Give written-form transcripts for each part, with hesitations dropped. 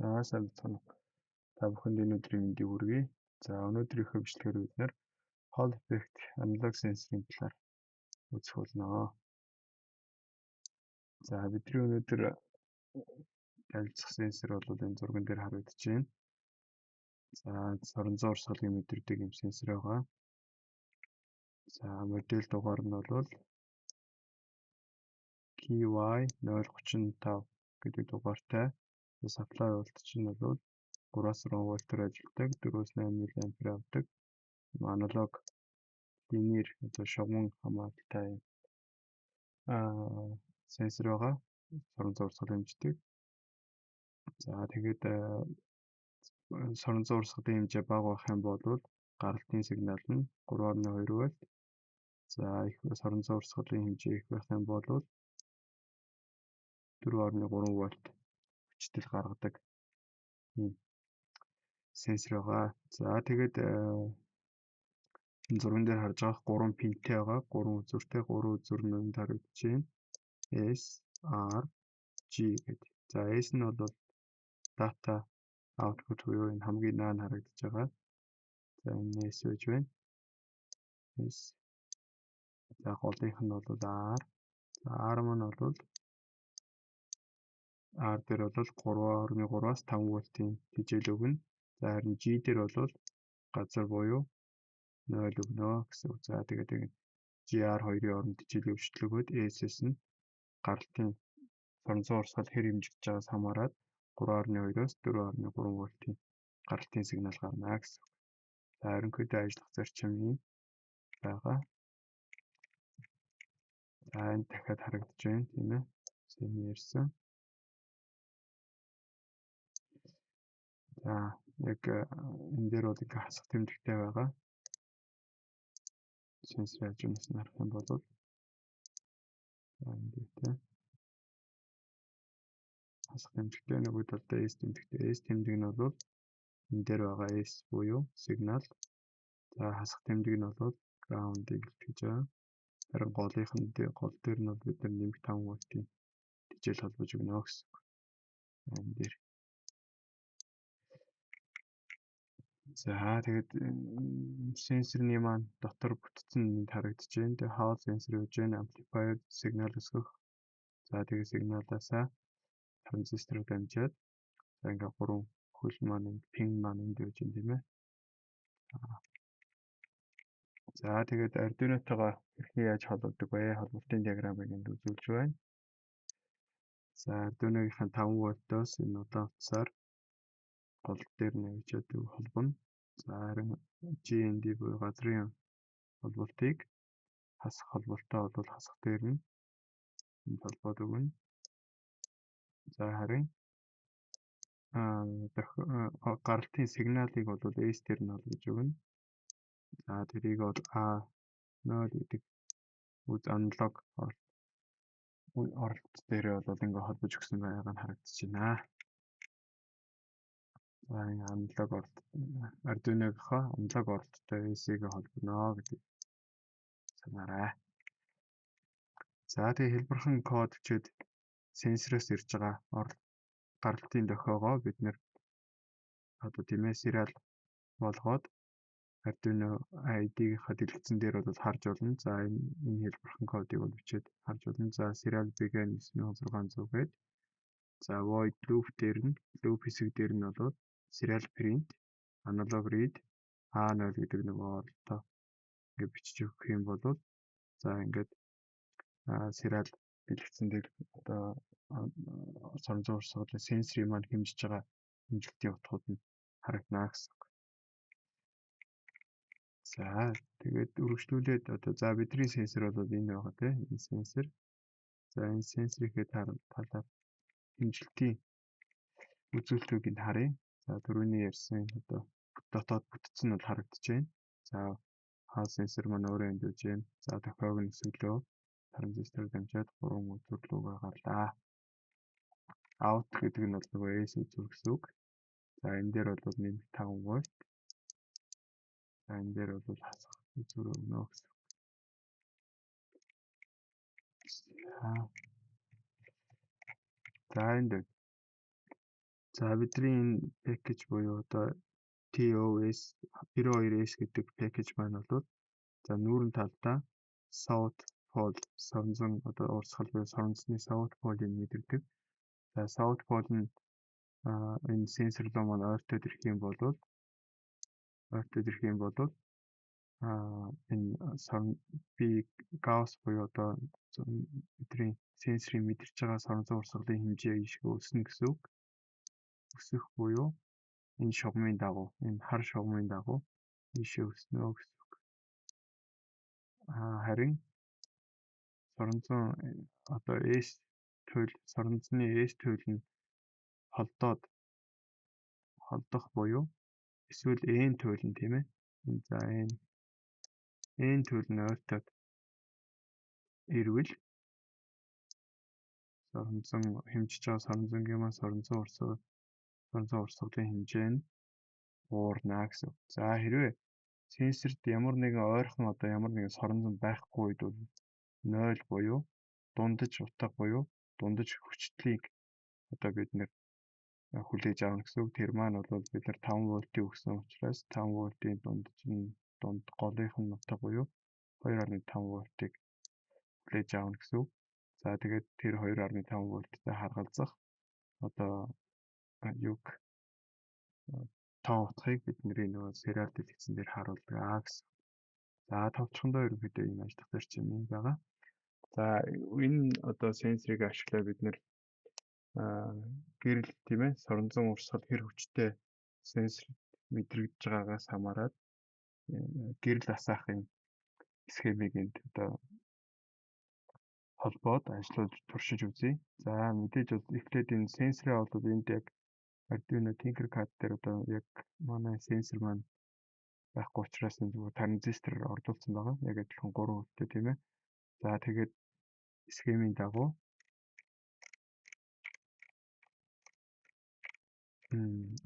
За, сайн байцгаана уу. Та бүхэнд энэ өдрийн мэндийг хүргэе. За, өнөөдрийнхөө бичлэгээр бид нэр Hall effect analog sensor-ын талаар үзэх болно. За, бидний өнөөдөр танилцах сенсор бол энэ зурган дээр харагдаж байна. За, соронзон урсгалыг мэдэрдэг юм сенсор байгаа. За, модель дугаар нь бол KY035 гэдэг дугаартай. Supply voltage нь бол 3-6 вольтоор ажилладаг, 4-8 мА авдаг. Аналог линейр, одоо шугаман хамааралтай сенсор байгаа. Соронзон урсгал хэмждэг. За, тэгээд соронзон урсгалын хэмжээ бага байх юм бол гаралтын сигнал нь 3.2 вольт. За, их соронзон урсгалын хэмжээ их байх юм бол 4.3 вольт хүчтэл гаргадаг ийм сенсор байгаа. За, тэгээд энэ зурган дээр харж байгаа 3 пинтэй байгаа. 3 үзүүртэй, 3 үзүүр нь энд харагдаж байна. S, R, G гэдэг. За, S нь бол data output буюу энэ хамгийн наан харагдаж байгаа. За, энэ S байж байна. S. За, голынх нь бол R. За, R маань бол R дээр бол 3.3-аас 5 вольтын тэжээл өгнө. За, харин G дээр бол газар буюу 0 өгнө гэсэн үг. За, тэгээд GR хоёрын оронд тэжээл өвчлөл өгөөд SS нь гаралтын соронзон урсгал хэр хэмжигдэж байгаас хамаарат 3.2-оос 4.3 вольтын гаралтын сигнал гарна гэсэн үг. За, ерөнхийдөө ажиллах зарчим юм байгаа. За, энэ дахиад харагдаж байна, тийм ээ. Сайн ярьсан. За, яг энэ дээр бол ингээ хасах тэмдэгтэй байгаа. Сенсор хажуунаас нь харах юм бол за, энэ дээр те хасах тэмдэгтэй, нөгөө талдаа S тэмдэгтэй. S тэмдэг нь бол энэ дээр байгаа S буюу сигнал. За, хасах тэмдэг нь бол ground-ыг илтгэж байгаа. Харин голынх нь гол дээр нь бол бид нар нэмэх 5 вольтын тэжээл холбож өгнө гэсэн үг. Энэ дээр. За, тэгээд сенсорны маань дотор бүтцэн энд харагдаж байна. Тэгээ Hall сенсор гэж байна. Amplifier сигнал өсгөх. За, тэгээд сигналаасаа транзистороор дамжаад, за, ингээ гурван хөл маань энд, пин маань энд байж байна, тийм ээ. За, тэгээд Arduino-тойгоо хэрхэн яаж холбогддог вэ? Холболтын диаграммыг энд үзүүлж байна. За, Arduino-гийн 5 вольтоос энэ удаан утсаар гол дээр нь авчиад холбоно. За, харин GND буюу газрын холболтыг хасах холболтоо бол хасах дээр нь энд холбоод өгнө. За, харин гаралтын сигналыг бол S дээр нь холбож өгнө. За, тэрийг бол A0 гэдэг үз аналог оролт дээрээ бол ингээ холбож өгсөн байгааг нь харагдаж байна. За, ингээ аналог оролт, Arduino-гийнхоо аналог оролттой S-ийг холбоно гэдэг санаарай. За, тэгээ хэлбэрхэн код бичээд сенсороос ирж байгаа гаралтын дохиогоо бид нэр одоо, тийм ээ, serial болгоод Arduino ID-ийнхаа дэлгэцэн дээр бол харж болно. За, энэ хэлбэрхэн кодыг бол бичээд харж болно. За, serial begin 9600 гээд, за, void loop дээр нь, loop хэсэг дээр нь бол serial print analog read A0 гэдэг нөгөө оролтоо ингээд бичиж өгөх юм бол, за, ингээд serial дэлгэцэн дээр одоо соронзон урсгалын сенсорын маань хэмжиж байгаа хэмжилтийн утгууд нь харагдана гэсэн үг. За, тэгээд үргэлжлүүлээд одоо, за, бидний сенсор бол энэ байгаа, тийм, энэ сенсор. За, энэ сенсорийнхээ талаар хэмжилтийн үзүүлэлтийг энд харъя. За, түрүүний ярьсан одоо дотоод бүтцэн нь бол харагдаж байна. За, хаал сенсор маань өөрөө энд байж байна. За, дохиог нь өсөглөө. Транзистор дамжаад 3 үзүүр лүүгээ гарлаа. Out гэдэг нь бол нөгөө S үзүүр гэсэн үг. За, энэ дээр бол нэмэх 5 вольт. За, энэ дээр бол хасах үзүүр өгнө гэсэн үг. За, энд За, бидний энэ package буюу одоо TOS 92S гэдэг package маань бол за нүүрэн талдаа South Pole соронзон, одоо урсгал буюу соронзны South Pole-ыг мэдэрдэг. За, South Pole нь энэ сенсор руу маань ойртоод ирэх юм бол энэ сорон би Gauss буюу одоо бидний сенсорын мэдэрч байгаа соронзон урсгалын хэмжээ ийшээ өснө гэсэн үг. Өсөх буюу энэ шугамын дагуу, энэ хар шугамын дагуу ийшээ өснө гэсэн үг. Харин соронзон одоо S туйл, соронзны S туйл нь холдоод холдох буюу эсвэл N туйл нь, тийм ээ. За, N туйл нь ойртоод ирвэл соронзон хэмжиж байгаа соронзонгийн маань соронзон урсгалын хэмжээ нь буурна гэсэн. За, хэрвээ сенсорт ямар нэгэн ойрхон одоо ямар нэгэн соронзон байхгүй үед бол 0 буюу дундаж утга буюу дундаж хүчтлийг одоо бид нэр хүлээж авна гэсэн үг. Тэр маань бол бид нар 5 вольтыг өгсөн учраас 5 вольтын дундаж нь дунд голынх нь утга буюу 2.5 вольтыг хүлээж авна гэсэн үг. За, тэгээд тэр 2.5 вольттой харгалзах одоо юг тоо утгыг бидний нөгөө serial дэлгэцэн дээр харуулдаг гэсэн. За, товчхондоо ерөнхийдөө ийм ажиллах зарчим юм байгаа. За, энэ одоо сенсорыг ашиглаад бид нэр гэрэл, тийм ээ, соронзон урсгал хэр хүчтэй сенсор мэдрэгдэж байгаагаас хамаарат гэрэл асаах юм схемийг энд одоо холбоод ажиллуулж туршиж үзье. За, мэдээж бол эхлээд энэ сенсорын бол энд яг Arduino Tinkercad дээр одоо яг манай сенсор маань байхгүй учраас энэ зүгээр транзистор ордуулсан байгаа. Яг адилхан 3 вольттой, тийм ээ. За, тэгээд схемийн дагуу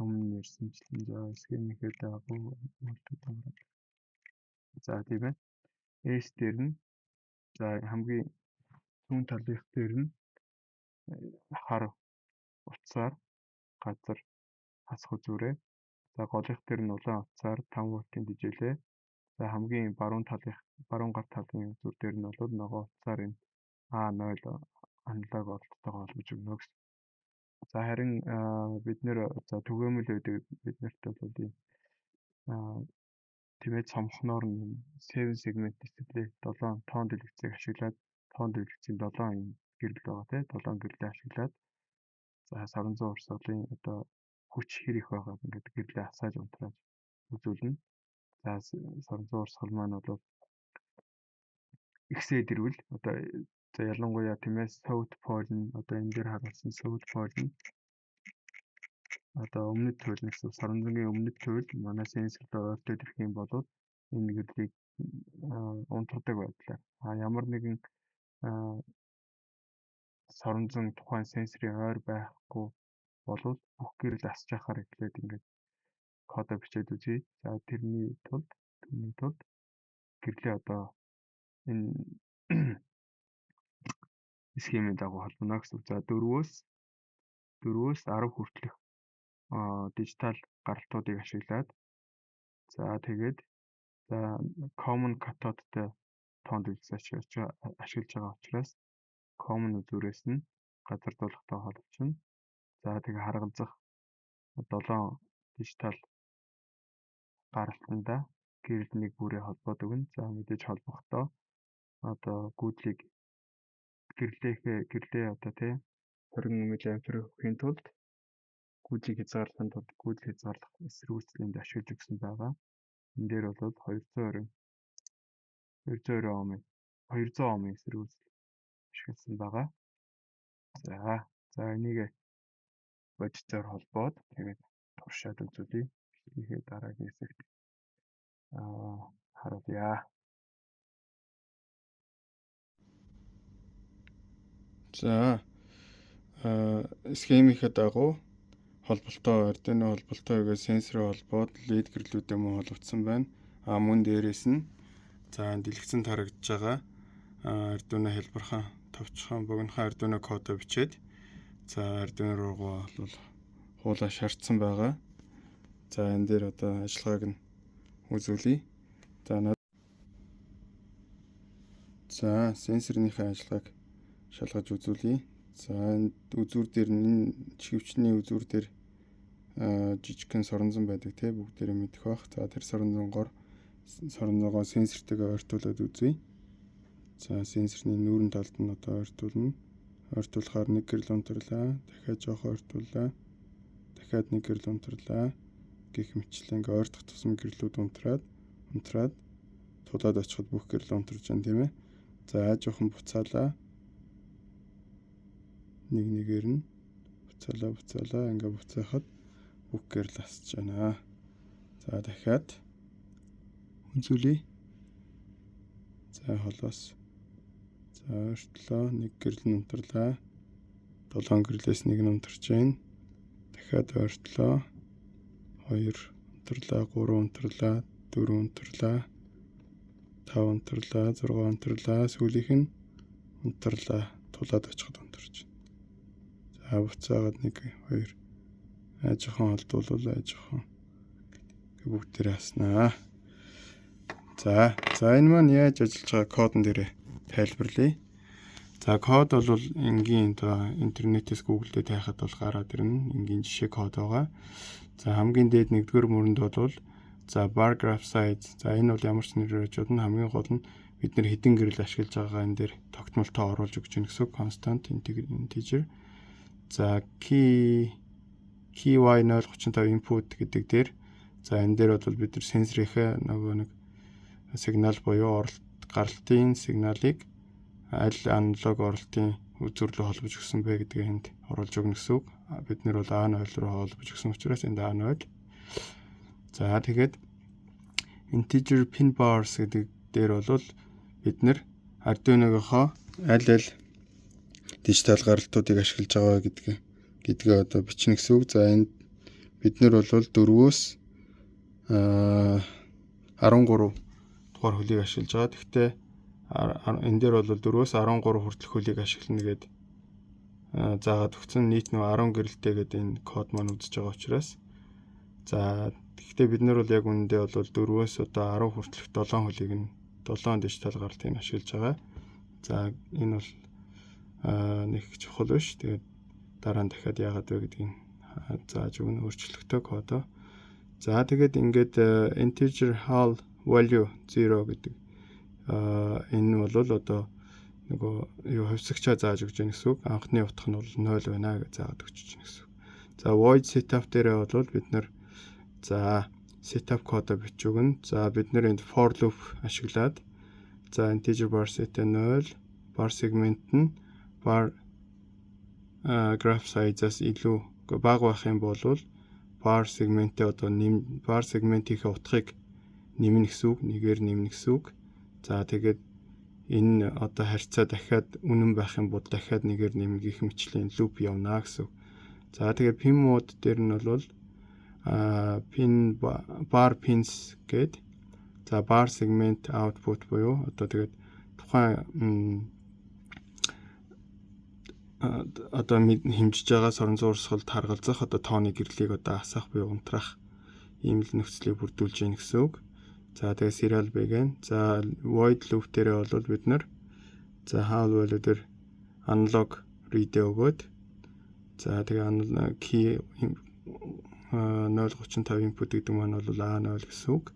өмнө ярьсанчлан, за, схемийнхээ дагуу вольтууд гараад. За, тийм ээ. S дээр нь, за, хамгийн зүүн талынх дээр нь хар утсаар газар хасах үзүүрээ. За, голынх дээр нь улаан утсаар 5 вольтын дижээлээ. За, хамгийн баруун талынх, баруун гар талын үзүүр дээр нь бол ногоон утсаар энэ A0 аналог оролттойгоо холбож өгнө гэсэн. За, харин бид нэр за түгээмэл байдаг бид нарт бол ийм, тийм ээ, цомхноор нь 7 segment display 7 тоон дэлгэцийг ашиглаад, тоон дэлгэцийн 7 ийм гэрэл байгаа, тийм 7 гэрлээ ашиглаад, за, соронзон урсгалын одоо хүч хэр их байгааг ингээд гэрлээ асааж унтрааж үзүүлнэ. За, соронзон урсгал маань бол ихсээд ирвэл одоо, за, ялангуяа, тийм ээ, South Pole нь одоо энэ дээр харуулсан South Pole нь одоо өмнөд туйл гэсэн, соронзонгийн өмнөд туйл манай сенсор руу ойртоод ирэх юм бол энэ гэрлийг унтрадаг байдлаар ямар нэгэн соронзон тухайн сенсорын ойр байхгүй болвол бүх гэрэл асч байхаар эхлээд ингээд кодоо бичээд үзье. За, тэрний тулд түүний тулд гэрлээ одоо энэ схемийн дагуу холбоно гэсэн. За, 4-өөс 10 хүртэлх дижитал гаралтуудыг ашиглаад, за, тэгээд, за, common cathode-тай тоон дэлгэц ашиглаж байгаа учраас common үзүүрээс нь газар дуулахтай холбочихно. За, тэгээ харгалзах 7 дижитал гаралтандаа гэрэл нэг бүрээ холбоод өгнө. За, мэдээж холбохдоо одоо гүйдлийг гэрлээхээ гэрлээ одоо, тий, 20 мА өгөхийн тулд, гүйдлийг хязгаарлахын тулд гүйдэл хязгаарлах эсэргүүцлэнд ашиглаж өгсөн байгаа. Энэ дээр бол 220 Ом, 200 Омын эсэргүүцэл ашигласан байгаа. За, энийг бодитоор холбоод тэгээд туршаад үзүүлье. Бичлэгийн дараагийн хэсэгт харуулъя. За, схемийнхээ дагуу холболтоо, Arduino холболтоо хийгээд сенсороо холбоод LED гэрлүүдээ мөн холбогдсон байна. А мөн дээрээс нь, за, дэлгэцэнд харагдаж байгаа Arduino хэлбэрхэн товчхон богинохон Arduino кодоо бичээд, за, Arduino руугаа бол Хуулаа шаардсан байгаа. За, энэ дээр одоо ажиллагааг нь үзүүлье. За, сенсорныхаа ажиллагааг шалгаж үзүүлье. За, энэ үзүүр дээр, энэ ихэвчний үзүүр дээр жижигхэн соронзон байдаг, те, бүгдээрээ мэдэх бах. За, тэр соронзонгоо сенсортэйгээ ойртуулад үзье. За, сенсорны нүүрэн талд нь одоо ойртуулна. Ойртуулахаар нэг гэрэл унтарлаа. Дахиад жоох ойртууллаа. Дахиад нэг гэрэл унтарлаа. Гэх мэтчлэн ингээ ойртох тусам гэрлүүд унтраад унтраад тулаад очиход бүх гэрэл унтарч байна, тийм ээ. За, жоохон буцаалаа. Нэг нэгээр нь буцаалаа, буцаалаа, ингээ буцаахад бүх гэрэл асч байна. За, дахиад үзүүлье. За, холоос. За, ойртлоо, нэг гэрэл нь унтарлаа. Долоон гэрлээс нэг нь унтарч байна. Дахиад ойртлоо. Хоёр унтарлаа, гурван унтарлаа, дөрөв унтарлаа, 5 унтарлаа, 6 унтарлаа, сүүлийнх нь унтарлаа. Тулаад очиход унтарч. За, буцаагаад 1 2 аажихан холдуулвал аажихан бүгдээрээ хаснаа. За, энэ маань яаж ажиллаж байгаа кодон дээрээ тайлбарлая. За, код бол энгийн, одоо интернетээс Google дээр тайхад бол гараад ирнэ. Энгийн жишээ код байгаа. За, хамгийн дээд нэгдүгээр мөрөнд бол, за, bar graph size. За, энэ бол ямар ч нэр очоод нь хамгийн гол нь бид нэр хэдэн гэрэл ашиглаж байгаа энэ дээр тогтмолтоо оруулж өгч байна гэсэн, constant integer. За, key y035 input гэдэг дээр, за, энэ дээр бол бид нар сенсорийнхээ нөгөө нэг сигнал буюу оролт гаралтын сигналыг аль аналог оролтын үзүүр рүү холбож өгсөн бэ гэдгийг энд оруулж өгнө гэсэн үг. Бид нэр бол A0 руу холбож өгсөн учраас энд A0. За, тэгээд integer pin bars гэдэг дээр бол бид нэр Arduino-гийнхоо аль аль дижитал гаралтуудыг ашиглаж байгаа гэдгээ одоо бичнэ гэсэн үг. За, энд бид нар бол 4-өөс 13 дугаар хөлийг ашиглаж байгаа. Гэхдээ энэ дээр бол 4-өөс 13 хүртэлх хөлийг ашиглана гээд заагаад өгсөн. Нийт нөө 10 гэрэлтэй гэдэг энэ код маань үзэж байгаа учраас, за, гэхдээ бид нар бол яг үүндээ бол 4-өөс одоо 10 хүртэлх 7 хөлийг нь, 7 дижитал гаралтыг ашиглаж байгаа. За, энэ бол нэг чухал биш. Тэгээд дараа нь дахиад яагаад вэ гэдгийг зааж өгнө, өөрчлөлтөө кодоо. За, тэгээд ингээд integer hal value 0 гэдэг энэ бол одоо нөгөө юу хувьсагчаа зааж өгч яах гэсэн үг. Анхны утга нь бол 0 байна гэж заагаад өгч чинь гэсэн үг. За, void setup дээрээ бол бид нар, за, setup кодоо бичиж өгнө. За, бид нэр энд for loop ашиглаад, за, integer bar set 0, bar segment нь bar graph size-аас илүү бага байх юм бол bar segment-ээ одоо нэм, bar segment-ийнхээ утгыг нэмнэ гэсэн үг, нэгээр нэмнэ гэсэн үг. За, тэгээд энэ одоо харьцаа дахиад үнэн байх юм бол дахиад нэгээр нэмнэ гэх мэтчлийн loop явна гэсэн үг. За, тэгээд pin mode дээр нь бол pin bar pins гээд, за, bar segment output буюу одоо тэгээд тухайн одоо хэмжиж байгаа соронзон урсгалд харгалзах одоо тооны гэрлийг одоо асаах буюу унтраах ийм л нөхцөлийг бүрдүүлж гин гэсэн үг. За, тэгээ serial begin. За, void loop дээрээ бол бид нар, за, HAL value дээр analog read өгөөд, за, тэгээ key 035 input гэдэг маань бол A0 гэсэн үг.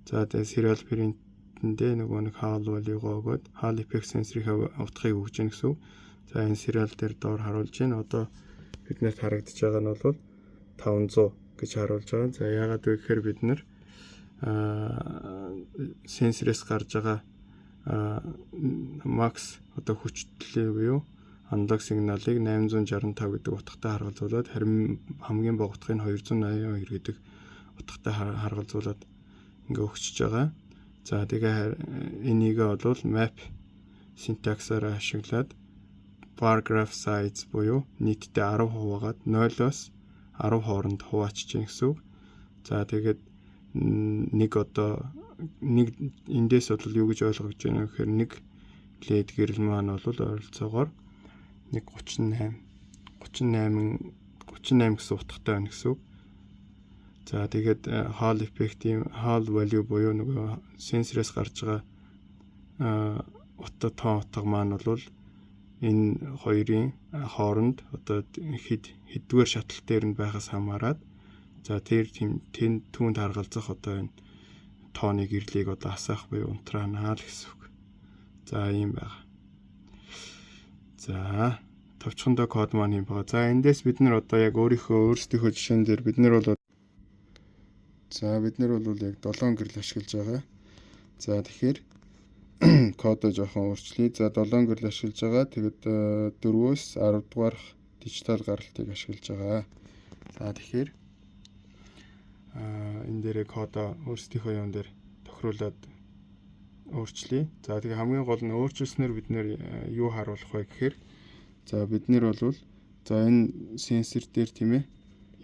За, тэгээ serial print-эндээ нөгөө нэг HAL value-го өгөөд Hall effect sensor-ийн утгыг өгч гин гэсэн үг. За, энэ serial дээр доор харуулж байна. Одоо биднэрт харагдаж байгаа нь бол 500 гэж харуулж байгаа. За, яагаад вэ гэхээр бид нар сенсорээс гарч байгаа max одоо хүчтэй буюу аналог сигналыг 865 гэдэг утгатай харгалзуулаад, харин хамгийн бага утгыг 282 гэдэг утгатай харгалзуулаад ингээ өгчөж байгаа. За, тэгээ энийг бол map syntax-аар ашиглаад bar graph size буюу нийтдээ 10 хуваагаад 0-оос 10 хооронд хуваачиж гин гэсэн үг. За, тэгээд нэг одоо нэг эндээс бол юу гэж ойлгож байна вэ гэхээр нэг LED гэрэл маань бол ойролцоогоор 1.38 38 38 гэсэн утгатай байна гэсэн үг. За, тэгээд Hall effect-ийн Hall value буюу нөгөө сенсорээс гарч байгаа утга, тоон утга маань бол энэ хоёрын хооронд одоо хэддүгээр шатлал дээр нь байхаас хамаарат, за, тэр тийм түүнд харгалзах одоо энэ тооны гэрлийг одоо асаах буюу унтраана л гэсэн үг. За, ийм байна. За, товчхондоо код маань юм байгаа. За, эндээс бид нар одоо яг өөрсдийнхөө жишээн дээр бид нар бол, за, бид нар бол яг 7 гэрэл ашиглаж байгаа. За, тэгэхээр кодоо жоохон өөрчлөе. За, 7 гэрэл ашиглаж байгаа. Тэгээд 4-өөс 10 дугаар дижитал гаралтыг ашиглаж байгаа. За, тэгэхээр энэ дээрээ кодоо өөрсдийнхөө юун дээр тохируулаад өөрчлөе. За, тэгээ хамгийн гол нь өөрчилснөөр бид нэр юу харуулах вэ гэхээр, за, бид нэр бол, за, энэ сенсор дээр, тийм ээ,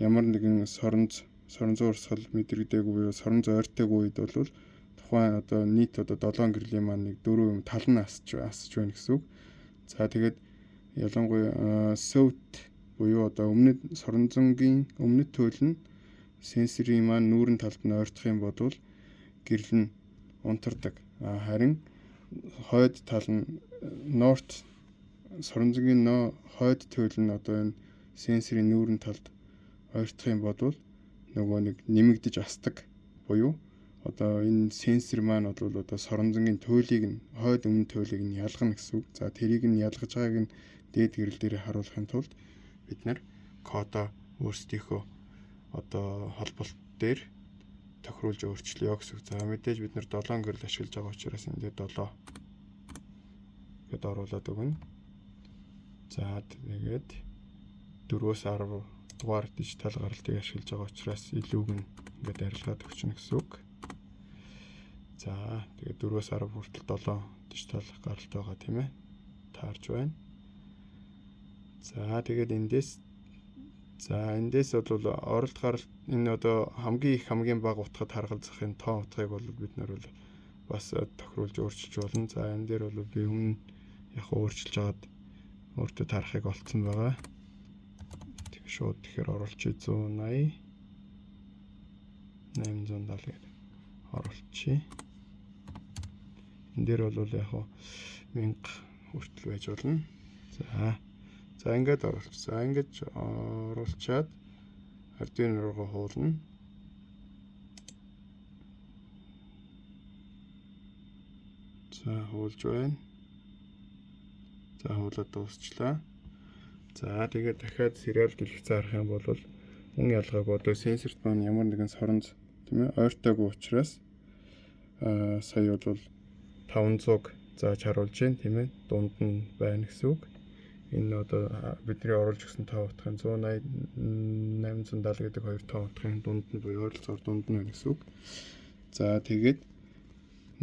ямар нэгэн соронзон урсгал мэдрэгдээгүй буюу соронзон ойртоогүй үед бол тухайн одоо нийт одоо 7 гэрлийн маань нэг дөрөв юм тал нь асаж байна гэсэн үг. За, тэгээд ялангуяа south буюу одоо өмнөд, соронзонгийн өмнөд туйл нь сенсорын маань нүүрэн талд нь ойртох юм бол гэрэл нь унтардаг. Харин хойд тал нь, north, соронзонгийн хойд туйл нь одоо энэ сенсорын нүүрэн талд ойртох юм бол нөгөө нэг нэмэгдэж асдаг буюу одоо энэ сенсор маань бол одоо соронзонгийн туйлыг нь, хойд өмнөд туйлыг нь ялгана гэсэн үг. За, тэрийг нь ялгаж байгааг нь дээд гэрэл дээр харуулахын тулд бид нар кодоо өөрсдийнхөө одоо холболт дээр тохируулж өөрчлөё гэсэн үг. За, мэдээж бид нар 7 гэрэл ашиглаж байгаа учраас энэ дээр 7 гэд оруулаад өгнө. За, тэгээд 4-өөс 10 дугаар дижитал гаралтыг ашиглаж байгаа учраас илүүг нь ингээд арилгаад өгчнө гэсэн үг. За, тэгээд 4-өөс 10 хүртэл 7 дижитал гаралт байгаа, тийм ээ. Таарж байна. За, тэгээд эндээс бол оролт гаралт энэ одоо хамгийн их, хамгийн бага утгад харгалзах энэ тоон утгыг бол бид нар бол бас тохируулж өөрчилж болно. За, энэ дээр бол би өмнө яг өөрчилж хагаад өөртөө таарахыг олцсон байгаа. Тэг шууд тэгэхээр оруулчих, 180 870 гэдэг оруулчих. Энэ дээр бол яг 1000 хүртэл байж болно. За. За, ингээд оруулчих. За, ингэж оруулчаад Arduino руугаа хуулна. За, хуулж байна. За, хуулаад дуусчлаа. За, тэгээд дахиад serial дэлгэцээ харах юм бол мөн ялгаагүй одоо сенсорт маань ямар нэгэн соронз, тийм ээ, ойртоогүй учраас сая бол 500-г зааж харуулж байна, тийм ээ, дунд нь байна гэсэн үг. Энэ одоо бидний оруулж өгсөн тоо утгын 180 870 гэдэг хоёр тоо утгын дунд нь буюу ойролцоогоор дунд нь байна гэсэн үг. За, тэгээд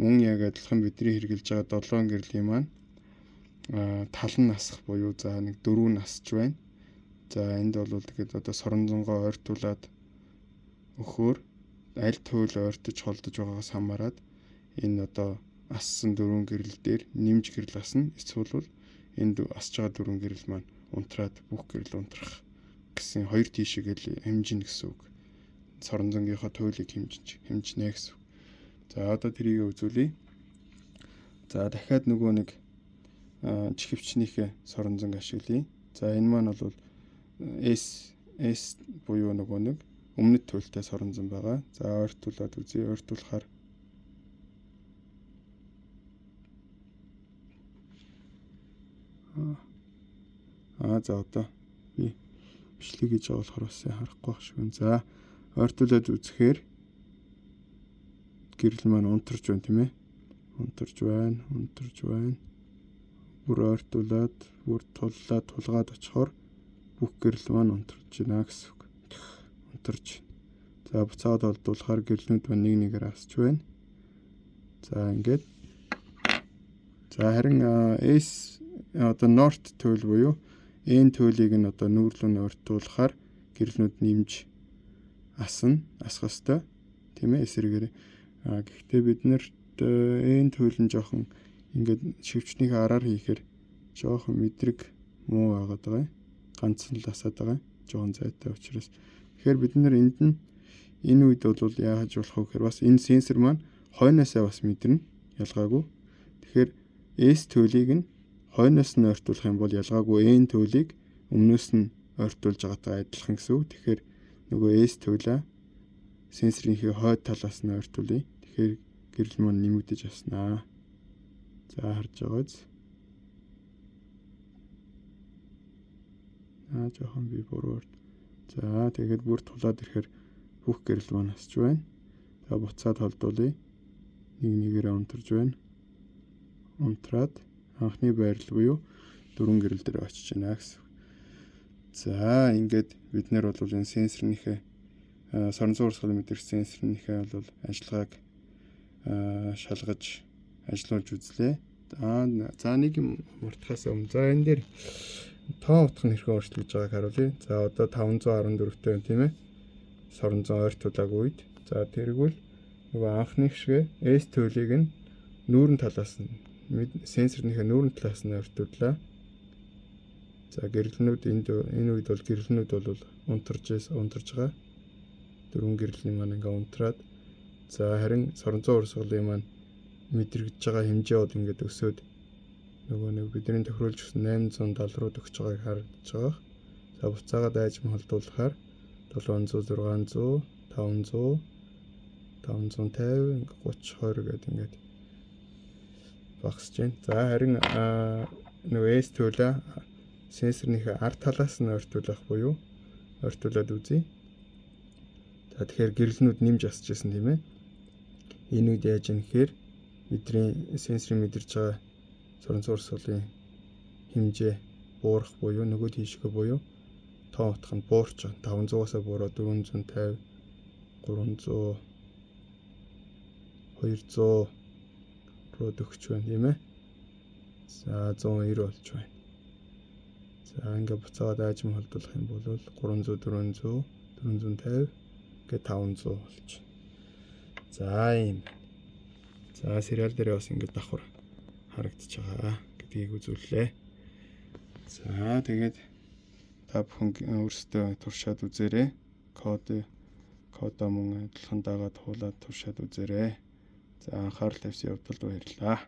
мөн яг адилхан бидний хэрэглэж байгаа 7 гэрлийн маань тал нь асах буюу, за, нэг дөрөв нь асч байна. За, энд бол тэгээд одоо соронзонгоо ойртуулад өгөхөөр аль туйл ойртож холдож байгаагаас хамаарат энэ одоо ассан дөрвөн гэрэл дээр нэмж гэрэл асна. Эсвэл бол энд асж байгаа дөрвөн гэрэл маань унтраад бүх гэрэл унтрах гэсэн хоёр тийшээгээл хэмжинэ гэсэн үг. Соронзонгийнхоо туйлыг хэмжинэ гэсэн үг. За, одоо тэрийг үзүүлье. За, дахиад нөгөө нэг чихэвчнийхээ соронзонг ашиглая. За, энэ маань бол S S буюу нөгөө нэг өмнөд туйлтай соронзон байгаа. За, ойртуулад үзье. Ойртуулахаар за, одоо би бичлэг хийж байгаа болохоор бас харахгүй байх шиг байна. За, ойртуулад үзэхээр гэрэл маань унтарч байна, тийм ээ. Унтарч байна, унтарч байна. Бүр ойртуулад, бүр туллаад тулгаад очихоор бүх гэрэл маань унтарч байна гэсэн үг. Унтарч. За, буцаад олдуулахаар гэрлүүд маань нэг нэгээр асч байна. За, ингээд. За, харин S, одоо North туйл буюу N туйлыг нь одоо нүүрлүү нь ойртуулахаар гэрлүүд нэмж асна, асах ёстой. Тийм ээ, эсрэгээр. Гэхдээ бид нарт N туйл нь жоохон ингээд шивчнийхээ араар хийхээр жоохон мэдрэг муу байгаад байгаа юм. Ганц нь л асаад байгаа юм. Жохон зайтай учраас. Тэгэхээр бид нар энд нь энэ үед бол яаж болох вэ гэхээр бас энэ сенсор маань хойноосоо бас мэдэрнэ. Ялгаагүй. Тэгэхээр S төлийг нь хойноос нь ойртуулах юм бол ялгаагүй N төлийг өмнөөс нь ойртуулж байгаатай адилхан гэсэн үг. Тэгэхээр нөгөө S туйлаа сенсорынхээ хойд талаас нь ойртуулъя. Тэгэхээр гэрэл маань нэмэгдэж аснаа. За харж байгааз. Аа жоохон би буруу. За тэгээд бүр тулаад ирэхээр бүх гэрэл маань асч байна. За буцаад холдуулъя. Нэг нэгээрээ унтарж байна. Унтраад анхны байрлал буюу дөрвөн гэрэл дээр очиж байна гэсэн. За ингээд бид нэр бол энэ сенсорныхээ сорон зуун урсгалын мэдрэгч сенсорныхээ бол ажиллагааг шалгаж ажиллуулж үзлээ. За нэг юм мартахаас өмнө за энэ дээр тоо утга нь хэрхэн өөрчлөгдөж байгааг харуулъя. За одоо 514-тэй байна тийм ээ. Сорон зуун ойртуулаагүй үед. За тэргүүл нөгөө анхных шиг S төлийг нь нүүрэн талаас нь сенсорныхээ нүүрэн талаас нь ойртууллаа. За гэрлэнүүд энд энэ үед бол гэрлэнүүд бол унтарж байгаа. Дөрвөн гэрлийн маань ингээ унтраад за харин сорон зуун урсгалын маань мэдрэгдэж байгаа хэмжээ бол ингээд өсөөд нөгөө нэг бидний тохируулж өгсөн 870 руу төгсөж байгааг харж байгаа. За буцаагаад айжм холдуулахаар 700, 600, 500, 550, 30, 20 гэдэг ингээд багасж байна. За харин нөгөө S төлөө сенсорныхээ ард талаас нь ойртуулах буюу ойртуулад үзье. За тэгэхээр гэрлэнүүд нэмж асч байсан тийм ээ. Энэ үед яаж юм гэхээр бидний сенсорын мэдэрч байгаа сорон зуун урсгалын хэмжээ буурах буюу нөгөө тийшгээ буюу тоо утга нь буурч 500-аас буураад 450, 300, 200 руу төгсөж байна тийм ээ. За 190 болж байна. За ингээ буцаагаад айжм холдуулах юм бол 300, 400, 450 гэ 500 болж. За ийм. За сериал дээр бас ингээд давхар харагдаж байгаа гэдгийг үзүүллээ. За тэгээд та бүхэн өөрсдөө туршаад үзээрэй. Кодоо мөн адилхан дагаад хуулаад туршаад үзээрэй. За анхаарал тавьсан явдалд баярлалаа.